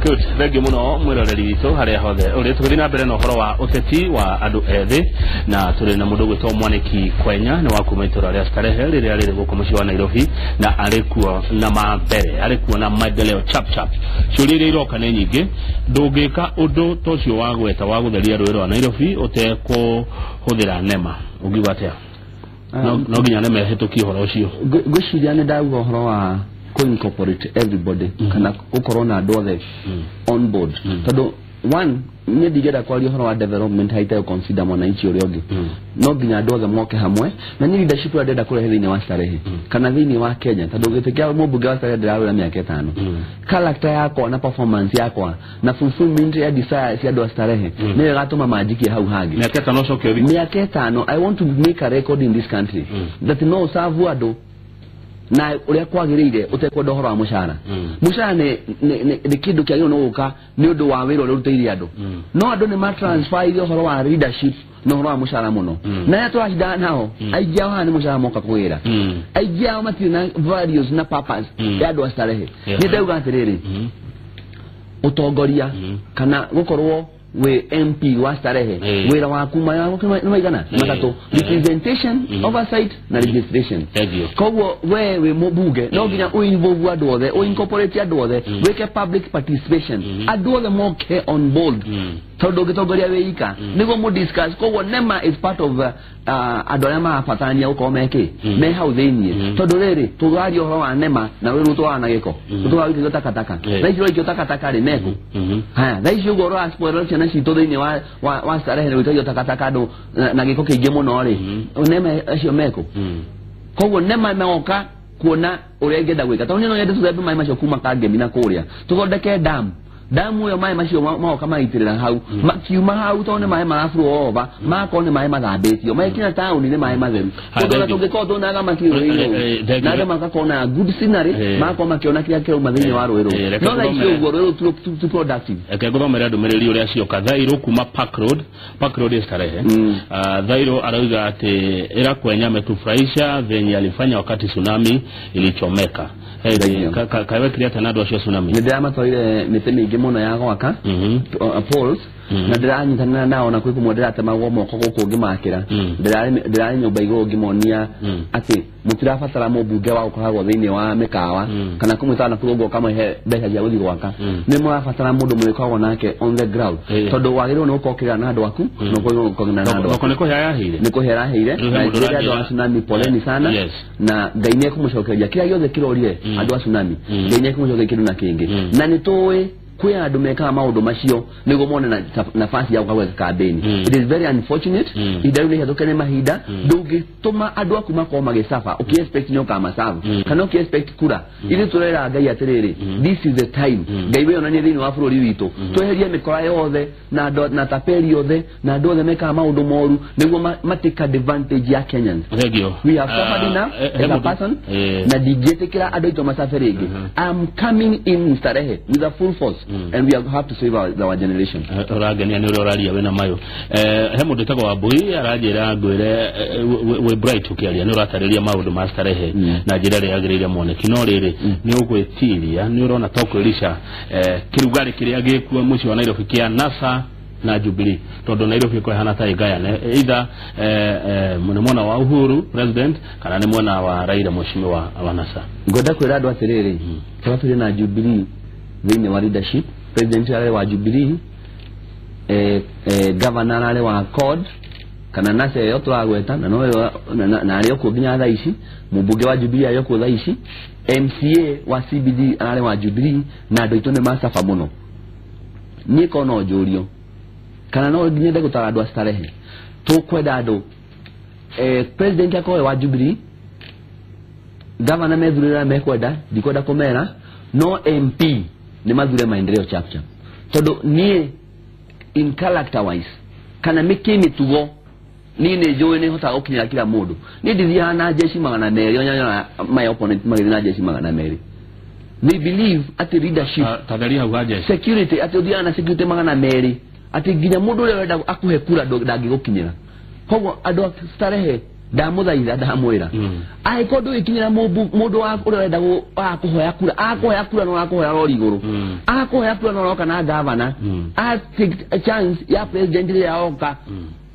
Good, thengiũ mũno mwĩroreri witũ harĩa hothe ũrĩ. Tũgĩthiĩ na mbere na ũhoro wa ũteti wa andũ ethĩ, na tũrĩ na mũndũ ũgwĩtwo Mwaniki Kwenya, nĩ wa kuma itũra rĩa Starehe rĩrĩa rĩrĩ gũkũ mũciĩ wa Nairobi, na arĩ kuo na mambere, arĩ kuo na maendeleo chap chap. Ciũria iria iroka nĩ nyingĩ. Ndũngĩka ũndũ ta ũcio wa gweta wa gũtheria rũĩ rwa Nairobi ũtekũhũthĩra NEMA, ũngiuga atĩa? No nginya NEMA ĩhĩtũkie ũhoro ũcio? Ngwĩciria nĩ ndauga ũhoro wa kũ-incorporate everybody kana gũkorwo na andũ othe on board, tondũ one, niĩ ndingĩenda kwaria ũhoro wa development haitayo consider mwananchi ũrĩa ũngĩ. No nginya andũ othe moke hamwe, na niĩ leadership ĩrĩa ndĩrenda kũrehe thĩinĩ wa Starehe kana thĩinĩ wa Kenya, tondũ gĩtĩ kĩa mũmbunge wa Starehe ndĩrawĩra mĩaka 5, character yakwa na performance yakwa na fulfillment ya desire cia andũ a Starehe nĩyo ĩgatũma manjikie hau hangĩ. Mĩaka 5 ũcoke ũthiĩ. Mĩaka 5, I want to make a record in this country that no serve andũ na ũrĩa kwagĩrĩire ũtekwenda ũhoro wa mũcara. Mũcara nĩ kĩndũ kĩagĩrĩirwo nĩ gũka nĩ ũndũ wa wĩra ũrĩa ũrutĩire andũ, no andũ nĩ matransfer ũhoro wa leadership na ũhoro wa mũcara mũno. Na arĩa tũracindana nao, aingĩ ao haha nĩ mũcara moka kũgĩra. Aingĩ ao matirĩ na values na purpose ya andũ a Starehe. Nĩ ndauga atĩrĩrĩ, ũtongoria kana gũkorwo wĩ MP wa Starehe, wĩra waku nĩ maigana nĩ matatũ: representation, oversight na registration. Thank you. Koguo we wĩ mũmbunge no nginya ũinvolve andũ othe, ũincorporate andũ othe, wĩke public participation, andũ othe moke on board, tondũ ũngĩtongoria wĩ ika nĩguo mũdiscuss. Koguo NEMA is part of andũ arĩa marabatarania gũkorwo mekĩ me hau thĩiniĩ, tondũ rĩrĩ tũraria ũhoro wa NEMA na rũĩ rũtwara na gĩko, rũtwara gũikio takataka. Thaa ici rũraikio takataka rĩ meku. Haya, thaa ici ũguo rũraspoil ciana citũ thĩiniĩ wa Starehe, rũikagio takataka andũ na gĩko kĩingĩ mũno rĩ, NEMA acio meku. Koguo NEMA moka kuona ũrĩa ingĩenda gwĩka, tondũ niĩ no nyende tũthembe maĩ macio kuma Kangemi na kũrĩa, tũthondeke damu. Damu ĩyo, maĩ macio magoka magaitĩrĩra hau, makiuma hau, tondũ nĩ maĩ maraflow over, magakorwo nĩ maĩ mathambĩtio, magĩkinya taũni nĩ maĩ matheru. Haya, Kũndũ thank you. tũngĩkorwo tuonaga makĩrũĩ Thank you. na andũ magakorwo na good scenery, magakorwo makĩona kĩrĩa kĩrauma thĩinĩ wa rũĩ rũu. Reke No thaa ici tũthomere. ũguo rũĩ rũu ti productive. Reke ngũthomere ndũmĩrĩri ũrĩa cioka. Thairũ kuma Park Road, Park Road ya Starehe. Thairũ arauga atĩ ĩra Kwenya ametufurahisha venye alifanya wakati tsunami ilichomeka. Hey, Thank you. Kawekire atĩa na andũ acio a tsunami? Nĩ ndĩramatwarire mĩtĩ mĩingĩ mũno ya gwaka, poles, na ndĩranyitanĩra nao, na kwĩ kũmwe ndĩratemagwo moko gũkũ ngĩmakĩra. Ndĩrarĩ nyũmba igũrũ ngĩmonia atĩ mũtirabatara mũmbunge wa gũkoragwo thĩinĩ wa mĩkawa kana kũmwĩtaga na kũrũngwo ũkamũhe mbeca cia gũthiĩ gwaka. Nĩ mũrabatara mũndũ mũrĩkoragwo nake on the ground, tondũ wagĩrĩirwo nĩ gũkorwo ũkĩrĩra na andũ aku na ũkorwo ũkĩrĩra na andũ Thoko aku. nĩ kũhe ayaheire. Nĩ kũhe araheire. Rĩu he Na mũndũ njĩre andũ ũranjĩra- a tsunami poleni sana. Na Ngai nĩ ekũmũcokeria kĩrĩa gĩothe kĩrorire andũ a tsunami. Ngai nĩ ekũmũcokeria kĩndũ na kĩngĩ. Na nĩ tũĩ kwĩ andũ mekaga maũndũ macio nĩguo mone nafasi ya gũka gwĩka campaign. It is very unfortunate. Ihinda rĩu nĩ ihĩtũke nĩ mahinda. Ndũngĩtũma andũ aku makorwo magĩcaba ũkĩ-expect nĩ ũkamacabu kana ũkĩ-expect kura. Ithuĩ tũrera Ngai atĩrĩrĩ, this is the time Ngai wĩonanie thĩinĩ wa bũrũri witũ, tweherie mĩkora yothe na andũ na taperi othe na andũ othe mekaga maũndũ moru nĩguo matake advantage ya Kenyans. Thank you. We have suffered enough as a person, na ndingĩtĩkĩra andũ aitũ macabe rĩngĩ. I'm coming in Starehe with a full force and we have to save our generation. Ũrangenia nĩ ũrĩa ũraria wĩna mayũ. He mũndũ ũtagwo Wambui aranjĩra ngwĩre, wĩ bright ũkĩaria, nĩ ũratarĩria maũndũ ma Starehe na njĩra ĩrĩa yagĩrĩire mwoneki, no rĩrĩ nĩ ũgwĩtiria, nĩ ũrona ta ũkwĩrica kĩrugarĩ kĩrĩa gĩkuo mũciĩ wa Nairobi kĩa NASA na Jubilee, tondũ Nairobi ĩko ĩhana ta ĩgayane, either nĩ mwena wa Uhuru president kana nĩ mwena wa Raila mheshimiwa wa NASA? Ngwenda kwĩra andũ atĩrĩrĩ, tũrĩa tũrĩ na Jubilee thĩinĩ wa leadership, president ararĩ wa Jubilee, governor ararĩ wa CORD kana NASA ĩyo tũragweta, na noyo na arĩ okuo nginya thaa ici. Mũmbunge wa Jubilee arĩ okuo thaa ici, MCA wa CBD ararĩ wa Jubilee, na andũ aitũ nĩ macaba mũno. Niĩ korwo no njũrio kana no nyende gũtara andũ a Starehe, tũkwenda andũ president akorwo wa Jubilee, gavana methurĩra mekwenda, ndikwenda kũmera, no MP nĩ mathure Maendeleo Chapchap, tondũ niĩ in character wise kana mĩkĩmĩtugo niĩ nĩ njũĩ nĩ hotaga gũkinyĩra kila mũndũ. Niĩ ndithiaga na jeshi 200, onyanyonaga my opponent magĩthiĩ na jeshi 200. They believe atĩ leadership Tatheria hau ha jeshi. Security, atĩ ũthiaga na security 200 atĩ nginya mũndũ ũrĩa ũrenda akũhe kura ndangĩgũkinyĩra. Koguo andũ a Starehe Ndamũthaitha ndamwĩra angĩkorwo ndũgĩkinyĩra mũndũ wa ũrĩa ũrenda akũhoya kura, akũhoya kura no akũhoya rori igũrũ, akũhoya kura no aroka na gavana, a take chance ya president rĩrĩa oka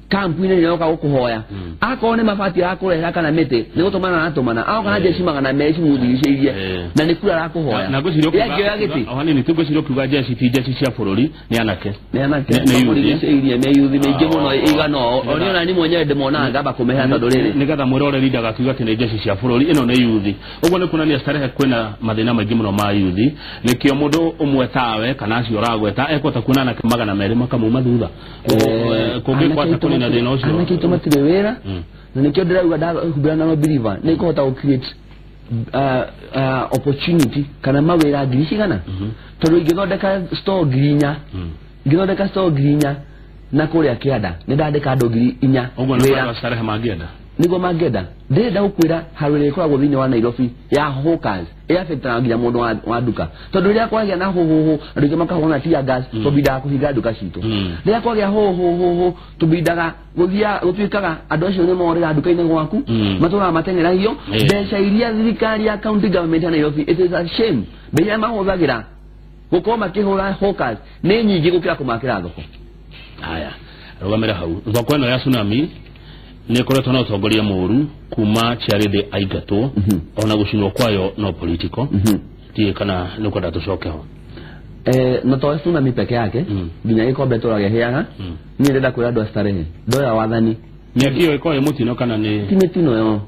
kampu-inĩ nĩ oka gũkũhoya, akorwo nĩ mabati arakũrehera kana mĩtĩ nĩ gũtũmana aratũmana, aoka na jeshi 200 cimũthiricĩirie na nĩ kura arakũhoya. Na ngwĩciria ũkiuga gĩtĩ o hanini tu, ngwĩciria ũkiuga jeshi ti jeshi cia bũrũri, nĩ anake, nĩ anake mamũrigicĩirie, nĩ yuthi mĩingĩ mũno igana o niĩ ona niĩ mwenyewe ndĩmonaga ngamba kũmehe tondũ rĩrĩ nĩgetha mwĩroreri ndagakiuga atĩ nĩ jeshi cia bũrũri, ĩno nĩ yuthi. Ũguo nĩ kuonania Starehe kwĩna mathĩna maingĩ mũno ma yuthi, nĩkĩo mũndũ ũmwe tawe kana acio ũragweta ekũhota kuona anake 200 makamuma thutha. Kũngĩkwata kũnina thĩna ũcio, anake aitũ matirĩ wĩra, na nĩkĩo ndĩrauga ndahumbĩra na mabiriva nĩ kũhota gũ create opportunity kana mawĩra ngiri cigana, tondũ ingĩthondeka store 4,000, ingĩthondeka store 4,000 na kũrĩa kĩanda nĩ ndandĩka andũ 4,000 ũguo nĩ Starehe mangĩenda, nĩguo mangĩenda. Ndĩrenda gũkwĩra harũ ĩrĩa ĩkoragwo thĩinĩ wa Nairobi ya hawkers ĩafectaga nginya mũndũ wa nduka, tondũ rĩrĩa kwagĩa na hũhũhũ andũ aingĩ makahũrwo na tear gas, tũbindaga kũhinga nduka citũ. Rĩrĩa kwagĩa hũhũhũhũ tũbindaga gũthiaga gũtuĩkaga andũ acio nĩ morĩra nduka-inĩ gwaku, matũraga mateng'eragio mbeca iria thirikari ya county government ya Nairobi, it is a shame, mbeca iria mahũthagĩra gũkorwo makĩhũra hawkers nĩ nyingĩ gũkĩra kũmakĩra thoko. Haya, rũgamĩra hau. Thoko ĩno ya Tsunami nĩ ĩkoretwo na ũtongoria mũũru kuma Charity aingatwo, ona gũcinwo kwayo no political. Ndiũĩ kana nĩ ũkwenda tũcoke ho. Na to Tsunami peke yake, nginya gĩkombe tũragĩheaga. Niĩ ndĩrenda kwĩra andũ a Starehe ndoya wathani mĩaki ĩyo ĩkoragwo ĩ mũtino kana nĩ ti mĩtino ĩyo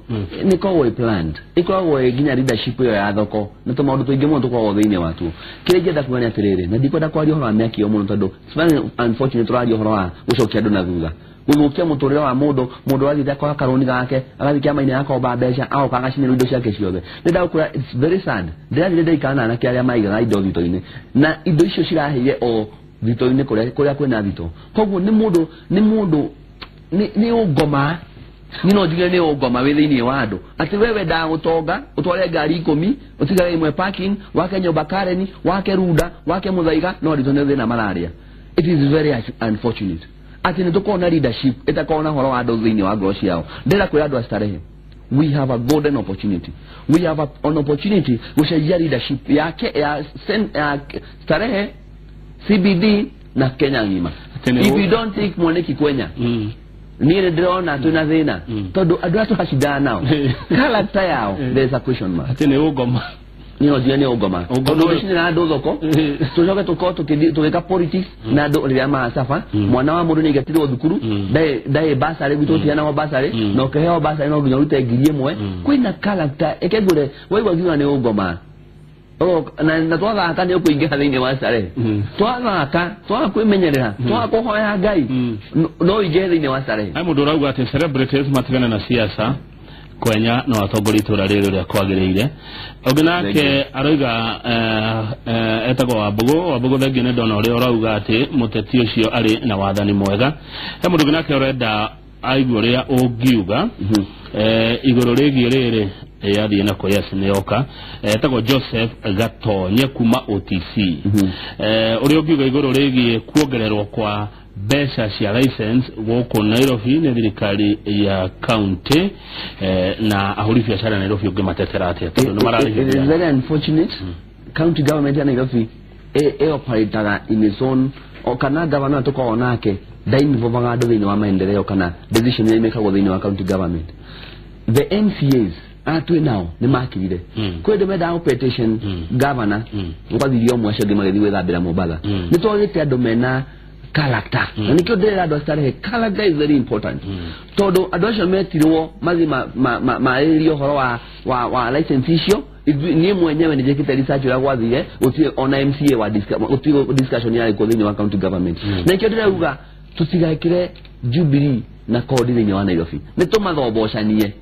nĩ ĩkoragwo ĩ planned, ĩkoragwo ĩ nginya leadership ĩyo ya thoko na tũmaũndũ tũingĩ mũno tũkoragwo thĩinĩ watuo. Kĩrĩa ingĩenda kuga nĩ atĩrĩrĩ, na ndikwenda kwaria ũhoro wa mĩaki ĩyo mũno tondũ it's very unfortunate tũraria ũhoro wa gũcokia andũ na thutha, gũthũkia mũtũrĩre wa mũndũ. Mũndũ arathiĩte akoya karũni gake, agathiĩ kĩama-inĩ agakomba mbeca, agoka agacinĩrwo indo ciake ciothe. Nĩndagũkwĩra it's very sad. Ndĩrathiire ndaikara na anake arĩa maigaga indo thito-inĩ, na indo icio cirahĩire o thito-inĩ kũrĩa kwĩna thito. Koguo nĩ mũndũ nĩ mũndũ nĩ ũngoma, niĩ no njuge nĩ ũngoma wĩ thĩinĩ wa andũ, atĩ we wendaga gũtonga ũtware ngari 10 ũtigare ĩmwe parking, wake nyũmba Karen, wake Runda, wake Muthaiga, no andũ nĩ thĩna mararĩa. It is very unfortunate atĩ nĩ tũkorwo na leadership ĩtakorwo na ũhoro wa andũ thĩinĩ wa ngoro ciao. Ndĩrenda kwĩra andũ a Starehe, we have a golden opportunity, we have an opportunity gũcenjia leadership yake ya Starehe, CBD na Kenya ng'ima. If you don't take Mwaniki Kwenya, niĩ nĩ ndĩrona twĩna thĩna, tondũ andũ arĩa tũracindana nao character yao there is a question mark. Atĩ nĩ ũngoma. Niĩ no njuge nĩ ũngoma, tondũ ũngĩcinĩra andũ thoko tũcoke tũkorwo tũgĩka politics na andũ rĩrĩa maracaba. Mwana wa mũndũ nĩ aingatirwo thukuru, ndarĩ basarĩ gwitũ gũtiheanagwo basarĩ, na ũkĩheo basarĩ no nginya ũrute 1,000. Kwĩna character ĩke ngwĩre, waigua ngiuga nĩ ũngoma na twathaka nĩ ũkũingĩra thĩinĩ wa Starehe, twathaka twaga kwĩmenyerera twaga kũhoya Ngai no ũingĩre thĩinĩ wa Starehe. He mũndũ ũrauga atĩ celebrities matigane na siasa, Kwenya no atongoria itũra rĩrĩ ũrĩa kwagĩrĩire. Ũngĩ nake aroiga etagwo Wambũgũ. Wambũgũ thengiũ nĩ ndona ũrĩa ũrauga atĩ mũteti ũcio arĩ na wathani mwega. He mũndũ ũngĩ nake ũrenda aigue ũrĩa ũngiuga igũrũ rĩgiĩ rĩrĩ yathiĩ na kũ, yes nĩ yoka, etagwo Joseph Gatonye kuma OTC, ũrĩa ũngiuga igũrũ rĩgiĩ kuongererwo kwa mbeca cia license gũkũ Nairobi nĩ thirikari ya county, na ahũri biacara Nairobi ũngĩmatetera atĩa tondũ nĩ mararĩhio? It is very unfortunate county government ya Nairobi ĩoperataga in its own, o kana governor tũkoragwo nake ndainvolvaga andũ thĩinĩ wa maendeleo kana decision iria imĩkagwo thĩinĩ wa county government. The MCAs aya twĩ nao nĩ makirire, kwĩ andũ mendaga petition governor, gwathirio ũmwe, acio angĩ magĩthiĩ gwĩthambĩra Mombatha. Nĩ twagĩte andũ mena character, na nĩkĩo ndĩrera andũ a Starehe, character is very important, tondũ andũ acio metirwo mathiĩ marĩrĩrie ũhoro wa license icio. Niĩ mwenyewe nĩ njĩkĩte research ũrĩa gwathire, gũtirĩ ona MCA wa gũtirĩ discussion yarĩ kuo thĩinĩ wa county government. Na nĩkĩo ndĩrauga tũtigekĩre Jubilee na kodi thĩinĩ wa Nairobi, nĩ tũmathombocanie,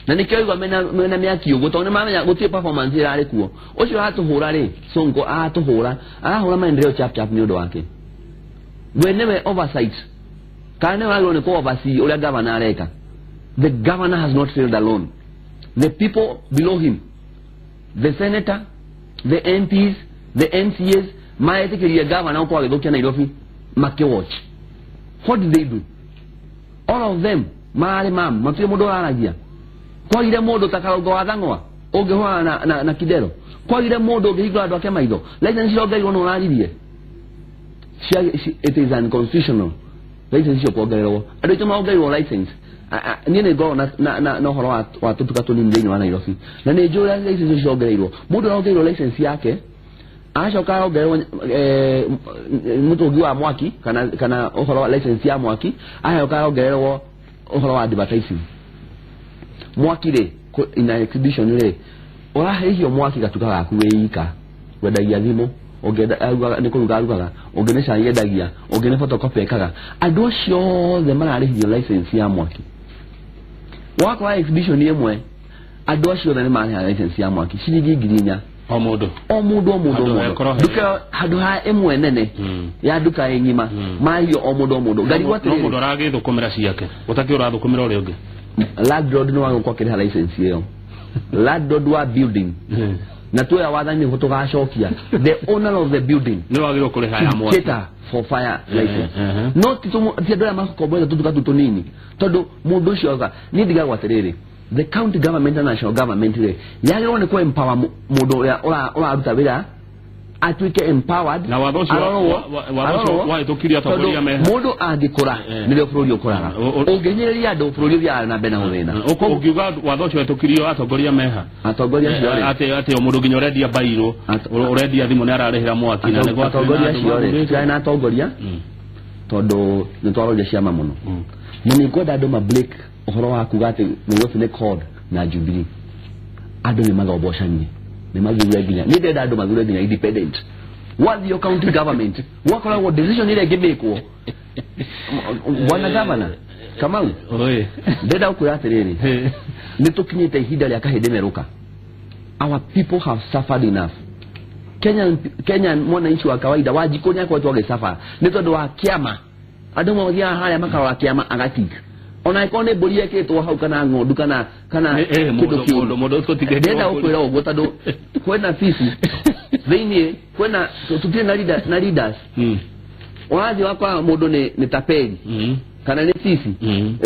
na nĩkĩo igua mena mĩaki ũguo, tondũ nĩmamenya gũtirĩ performance ĩrarĩ kuo. Ũcio aratũhũra rĩ, Sonko aratũhũra, arahũra maendeleo chap chap nĩ ũndũ wake we nĩwe oversight, kana nĩwe wagĩrĩirwo nĩ kũ oversee ũrĩa governor areka. The governor has not failed alone. The people below him, the senator, the MPs, the MCAs, maretĩkĩria governor gũkorwo agĩthũkia Nairobi makĩwatch. What did they do? All of them. Mararĩ mamu matirĩ mũndũ ũraragia. Kwagire mũndũ ta Karũngo wa Thang'wa ũngĩhũrana na Kidero. Kwagire mũndũ ũngĩhingũra andũ ake maitho. License cirongereirwo nũ ũraririe? It is unconstitutional. License icio kuongererwo. Andũ aitũ maongereirwo license. Niĩ nĩ ngoragwo na ũhoro wa tũtuka tũnini thĩinĩ wa Nairobi. Na nĩ njũĩ ũrĩa license icio ciongereirwo. Mũndũ arongereirwo license yake acoka arongererwo mũtũngi wa mwaki kana ũhoro wa license ya mwaki, acoka arongererwo ũhoro wa advertising. Mwaki rĩ, ina exhibition rĩ, ũrahĩhio mwaki gatuka gaku wĩ ika, wendagia thimũ, ũngĩenda arugaga nĩ kũruga arugaga, ũngĩ nĩ cai endagia, ũngĩ nĩ photocopy ekaga. Andũ acio othe mararĩhithio license ya mwaki. Wakora exhibition ĩmwe, andũ acio othe nĩ marĩhaga license ya mwaki ciringi 4,000. O mũndũ. O mũndũ o mũndũ o mũndũ. Nduka handũ ha ĩmwe nene ya nduka ĩ ng'ima marĩhio o mũndũ o mũndũ. Ngarigwo atĩrĩrĩ, no mũndũ aragĩthũkũmĩra ciake, gũtakĩ ũrathũkũmĩra ũrĩa ũngĩ. Landlord nĩ wagũkorwo akĩrĩha license ĩyo. Landlord wa building na tuoya wathani nĩguo tũgacokia. The owner of the building nĩ wagĩrĩirwo kũrĩha ya mwaki. Cater for fire license. No ti andũ arĩa makomborete tũtuka tũtũ tũnini, tondũ mũndũ ũcio auga niĩ ndigagwo atĩrĩrĩ, the county government and national government rĩ yagĩrĩirwo nĩ kũ empower mũndũ ũrĩa ũraruta wĩra atuĩke empowered. Na watho ũcio wahĩtũkirie atongoria meha. Mũndũ angĩkũra nĩrĩo bũrũri ũkũraga. Ũngĩhinyĩrĩria andũ bũrũri ũthiaga na mbere na gũthĩna. Ũngiuga watho ũcio wahĩtũkirio atongoria meha. Atongoria acio rĩ, atĩ o mũndũ nginya ũrendia bairũ, ũrendia thimũ nĩ ararĩhĩra mwaki. Na nĩguo atongoria acio rĩ, tũtirarĩ na atongoria tondũ nĩ twarorire ciama mũno. Na nĩ ngwenda andũ ma break ũhoro wa kuga atĩ Nairobi nĩ CORD na Jubilee. Andũ nĩ mathombocanie, nĩ mathure nginya, niĩ ndĩrenda andũ mathure nginya independent. Wathio county government gwakoragwo decision ĩrĩa ĩngĩmĩkwo. Bwana Governor Kamau, ndĩrenda gũkwĩra atĩrĩrĩ, nĩ tũkinyĩte ihinda rĩa kahĩndĩ merũka. Our people have suffered enough. Kenyan mwananchi wa kawaida Wanjikũ nĩ akoretwo agĩcabar nĩ tondũ wa kĩama. Andũ mathiaga harĩa makarora kĩama agatik. Ona ĩkorwo nĩ mbũri ĩkĩtwo hau kana ng'ondu kana kĩndũ kĩũru. Ndĩrenda gũkwĩra ũguo tondũ kwĩna fees thĩinĩ, kwĩna tũtirĩ na leaders. Ũrathiĩ wakora mũndũ nĩ tapeli kana nĩ sisi.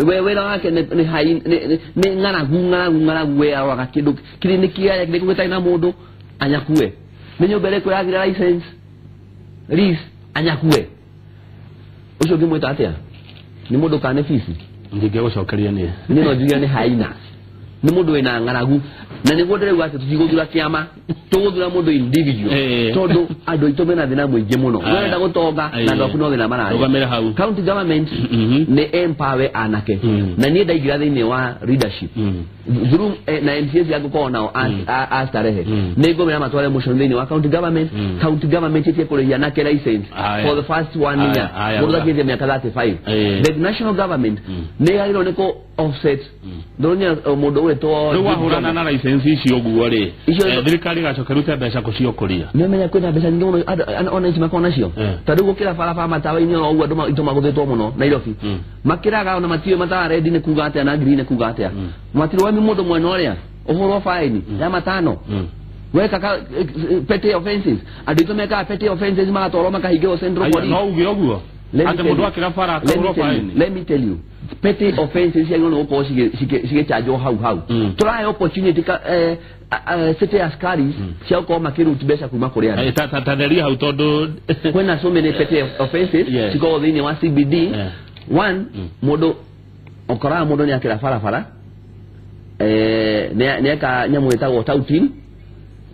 We wĩra wake nĩ ng'aragu we aroraga kĩndũ kĩrĩ nĩ kĩaya kĩrĩkũ gĩtarĩ na mũndũ anyakue. Nĩ nyũmba ĩrĩkũ yagire license lease anyakue. Ũcio ũngĩmwĩta atĩa? Nĩ mũndũ kana nĩ fees? Ndingĩgũcokeria niĩ. Niĩ no njuge nĩ haina. Nĩ mũndũ wĩna ng'aragu. Na nĩguo ndĩrauga atĩ tũtigũthura kĩama, tũgũthura mũndũ individual. Tondũ andũ aitũ mena thĩna mũingĩ mũno. Ũrenda gũtonga na andũ aku no thĩna mararĩa. Rũgamĩra hau. County government nĩ empower anake. Na niĩ ndaingĩra thĩinĩ wa leadership. Through na MCAs ya gũkorwo nao a Starehe. Nĩ ngũmera matware motion thĩinĩ wa county government. County government ĩtie kũrĩhia anake license for the first 1 year. Mũndũ akinyĩtie mĩaka 35. The national government nĩ yagĩrĩirwo nĩ kũ offset. Ndũronire mũndũ ũgwĩtwo Rĩu wahũrana na license icio ũguo rĩ, thirikari ĩgacoka ĩrute mbeca kũciũkũria. Nĩ ũmenya kwĩna mbeca nyingĩ mũno andũ ona ici makoragwo nacio. Ta rĩu gũkĩra barabara matawa-inĩ o ũguo andũ aitũ magũthĩtwo mũno Nairobi. Makĩraga ona matiũĩ matawa red nĩ kuga atĩa na green nĩ kuga atĩa. Matirũgami mũndũ mwena ũrĩa ũhũrwo fine ya 5. Weka petty offenses. Andũ aitũ mekaga petty offenses magatwarwo makahingĩrwo Central Police. No uge ũguo. Atĩ mũndũ akĩra bara akahũrwo fine. Let me tell you, petty offenses ciagĩrĩirwo nĩ gũkorwo cigĩchanjwo hau hau. Tũrahe opportunity city askari cia gũkorwo makĩruti mbeca kuma kũrĩ andũ. Tatheria hau tondũ kwĩna so many petty offenses cikoragwo thĩinĩ wa CBD. One, mũndũ ũkoraga mũndũ nĩ akĩra barabara, nĩ eka nyamũ ĩtagwo touting,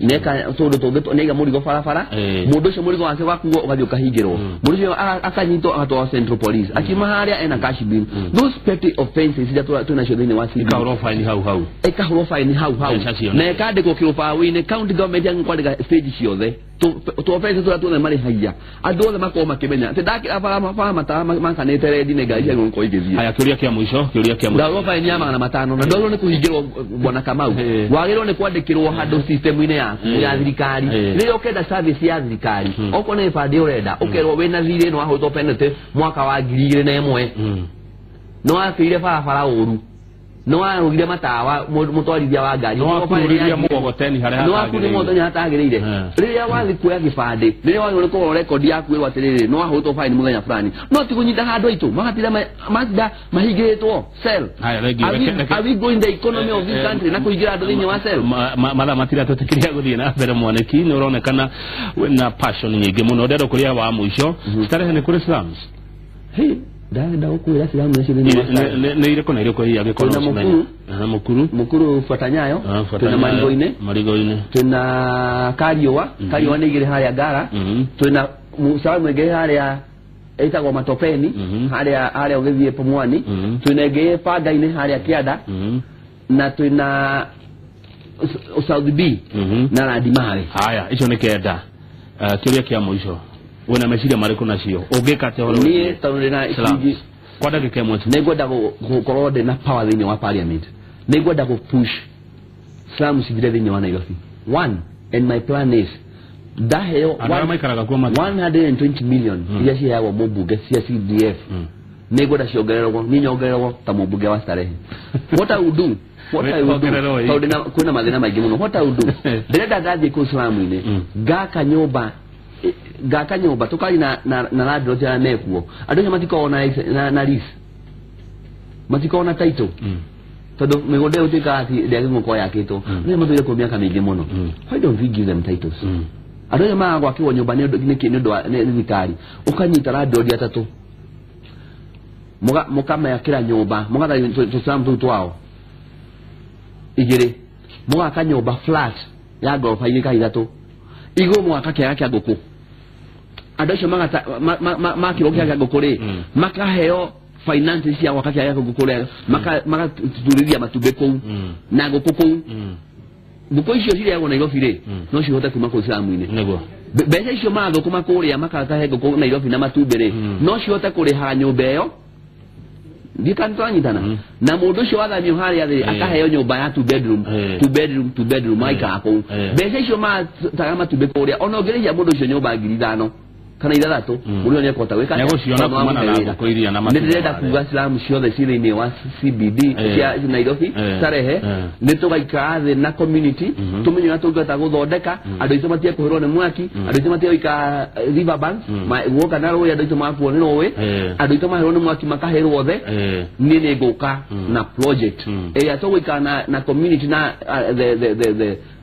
neka tũndũ tũngĩ nĩaiga mũrigo barabara, mũndũ ũcio mũrigo wake wakuo ũgathiĩ ũkahingĩrwo, mũndũ ũcio akanyitwo agatwarwo Central Police, akiuma harĩa ena cash bill. Those petty offenses iria twĩnacio thĩinĩ wa CBD ikahũrwo fine hau hau, ĩkahũrwo fine hau hau na ĩkandĩkwo kĩrũbaũ-inĩ. County government yagĩrĩirwo kwandĩka stage ciothe tũ offenses tũrĩa tuothe marĩhagia, andũ othe makorwo makĩmenya atĩ ndakĩra bara matawa makanĩte rendi nĩ ngari ciagĩrĩirwo gũkorwo igĩthiĩ. Haya, kĩũria kĩa mũico, kĩũria kĩa mũico. Ndahũrwo fine ya 500 na ndwagĩrĩirwo nĩ kũhingĩrwo Bwana Kamau. Wagĩrĩirwo nĩ kwandĩkĩrwo handũ system-inĩ yaku ya thirikari. Rĩrĩa ũkenda service ya thirikari, okorwo nĩ gĩbandĩ ũrenda, ũkerwo wĩna thirĩ nĩ wahũrĩtwo penalty mwaka wa 2001, nĩ wakĩire barabara ũru, Nĩ warũgire matawa mũtwarithia wa ngari. Nĩ wakururirie mũgogoteni harĩa Nĩ wakururirie mũgogoteni harĩa hatagĩrĩire. Rĩrĩa wathiĩ kuoya gĩbandĩ, rĩrĩa wagĩrĩirwo nĩ kũrora rekondi yaku ĩrwo atĩrĩrĩ, nĩ wahũrĩtwo faini mũthenya fulani. No ti kũnyita handũ aitũ, magatinda mahingĩrĩtwo cell. Are we going the economy of this country na kũingĩra andũ thĩinĩ wa cell? Mathaa matiratũtĩkĩria gũthiĩ na mbere Mwaniki, nĩ ũronekana wĩna passion nyingĩ mũno. Ndĩrenda kũrĩa wa mũico, Starehe nĩ kũrĩ slums? Hey, ndagenda gũkwĩra slum icio thĩinĩ wa Starehe. Nĩ irĩkũ na irĩkũ hihi angĩkorwo Twĩna ũcimenye? Mukuru. Mukuru Fuata Nyayo, twĩna Marigo-inĩ. Marigo-inĩ. Twĩna Kariũa, Kariũa nĩ igĩrĩ harĩa Ngara. Twĩna slum ĩngĩ harĩa ĩtagwo Matopeni, harĩa harĩa ũgĩthiĩ Pumwani. Twĩna ĩngĩ Panga-inĩ harĩa Kĩanda. Na twĩna South B na Landimare. Haya, icio nĩ 9. Kĩũria kĩa mũico, wĩna meciria marĩkũ nacio? Ũngĩka atĩa ũhoro Niĩ wĩgiĩ tondũ ndĩna slums? ciringi Kwa ndagĩka ĩmwe tu. Nĩngwenda gũkorwo ndĩna power thĩinĩ wa parliament. Nĩngwenda gũ push slums cithire thĩinĩ wa Nairobi. One, and my plan is ndaheo Andũ arĩa maikaraga kuo 120 million iria ciheagwo mũmbunge cia CDF, nĩngwenda ciongererwo, niĩ nyongererwo ta mũmbunge wa Starehe. What I would do, what I would do, Ongererwo ĩ. tondũ kwĩna mathĩna maingĩ mũno. What I would do, ndĩrenda ngathiĩ kũu slum-inĩ, ngaka nyũmba, ngaka nyũmba tũkari na landlord arĩa mekuo. Andũ acio matikoragwo na lease, matikoragwo na title, tondũ mĩgũnda ĩyo ĩtuĩkaga atĩ ndĩagĩrĩirwo gũkorwo yakĩtwo. Nĩ matũire kuo mĩaka mĩingĩ mũno. Why don't we give them titles? Andũ acio magaga gwakĩrwo nyũmba nĩ ũndũ nĩ ũndũ wa nĩ thirikari, ũkanyita landlord atatũ, mũkamekĩra nyũmba, mũgatharia tũcam tũu twao igĩrĩ, mũgaka nyũmba flat ya ngoroba igĩrĩ kana ithatũ, igũrũ mũgaka kĩaga kĩa ngũkũ. Andũ acio makĩrwo kĩaga kĩa ngũkũ rĩ, makaheo finance cia gwaka kĩaga kĩa ngũkũ rĩ, magaturithia matumbĩ kũu na ngũkũ kũu. Ngũkũ icio cirĩagwo Nairobi rĩ, no cihote kuma kũu slum-inĩ. Nĩguo. Mbeca icio marathũkũma kũrĩa makatahe ngũkũ Nairobi na matumbĩ rĩ, no cihote kũrĩha nyũmba ĩyo. Ndiũĩ tũranyitana. Na mũndũ ũcio wathamio harĩa thĩ akaheo nyũmba ya 2 bedroom, 2 bedroom, 2 bedroom, magaikara kũu. Mbeca icio marataga matumbĩ kũrĩa, ona ũngĩrĩhia mũndũ ũcio nyũmba 5,000 kana 6,000, mũndũ ũcio nĩekũhota gwĩka atĩa? Nĩegũciona Tondũ kumana na wamũhe wĩra. ngũkũ iria na matumbĩ Nĩ ndĩrenda marĩa. kuga slum ciothe ci thĩinĩ wa CBD cia Nairobi, Starehe, nĩ tũgaikara thĩ na community, tũmenye ũrĩa tũngĩhota gũthondeka andũ aitũ matige kũhĩrwo nĩ mwaki, andũ aitũ matige gũikara riverbanks, guoka na rũĩ, andũ aitũ magakuo nĩ rũĩ, andũ aitũ mahĩrwo nĩ mwaki makahĩrwo othe. Niĩ nĩ ngũka na project ĩrĩa tũgũikara na community na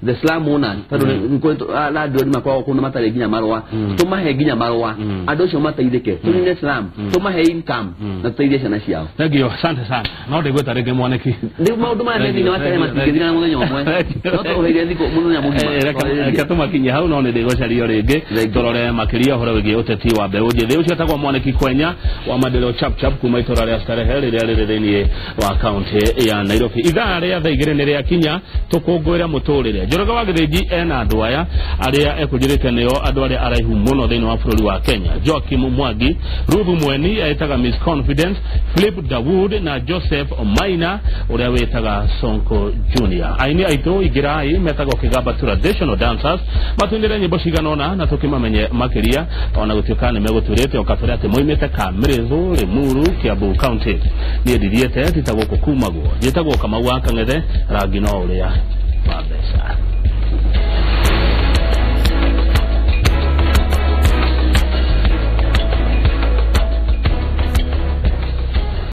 the slum owners, tondũ nĩ kũrĩ landlord makoragwo kũu na matarĩ nginya marũa, tũmahe nginya marũa, andũ acio mateithĩke, tũnine slum, tũmahe income na tũteithie ciana ciao. Thank you, asante sana. No ndĩgwĩta rĩngĩ Mwaniki. Rĩu maũndũ maya me thĩinĩ wa Starehe matingĩthira na mũthenya ũmwe, no tũheire thikũ mũthenya mũgima. Reke tũmakinyie hau, no nĩ ndĩgũcario rĩngĩ tũrore makĩria ũhoro wĩgiĩ ũteti wa mbeũ njĩthĩ. Ũcio etagwo Mwaniki Kwenya wa Maendeleo Chap Chap kuma itũra rĩa Starehe rĩrĩa rĩrĩ thĩinĩ wa kaunti ya Nairobi. Ithaa rĩa thaa 2 nĩ rĩakinya, tũkũngũĩre mũtũrĩre. Njoroge wa Gĩthĩnji ena andũ aya arĩa ekũnjĩrĩte nĩo andũ arĩa araihu mũno thĩinĩ wa bũrũri wa Kenya: Joakim Mwangi, Ruth Mweni etaga Miss Confidence, Philip Dawood na Joseph Maina ũrĩa wĩtaga Sonko Junior. Aini aitũ ingĩrai metagwo Kĩgamba Traditional Dancers matũinĩre nyĩmbo cigana ũna na tũkĩmamenye makĩria, ona gũtuĩka nĩ megũtwĩrĩte o kabere atĩ moimĩte Kamĩrĩthũ, Limuru, Kiambu County. Niĩ ndithiĩte ti ta gũkũ kumagwo, njĩtagwo Kamau wa Kang'ethe, rangi no ũrĩa wa mbeca.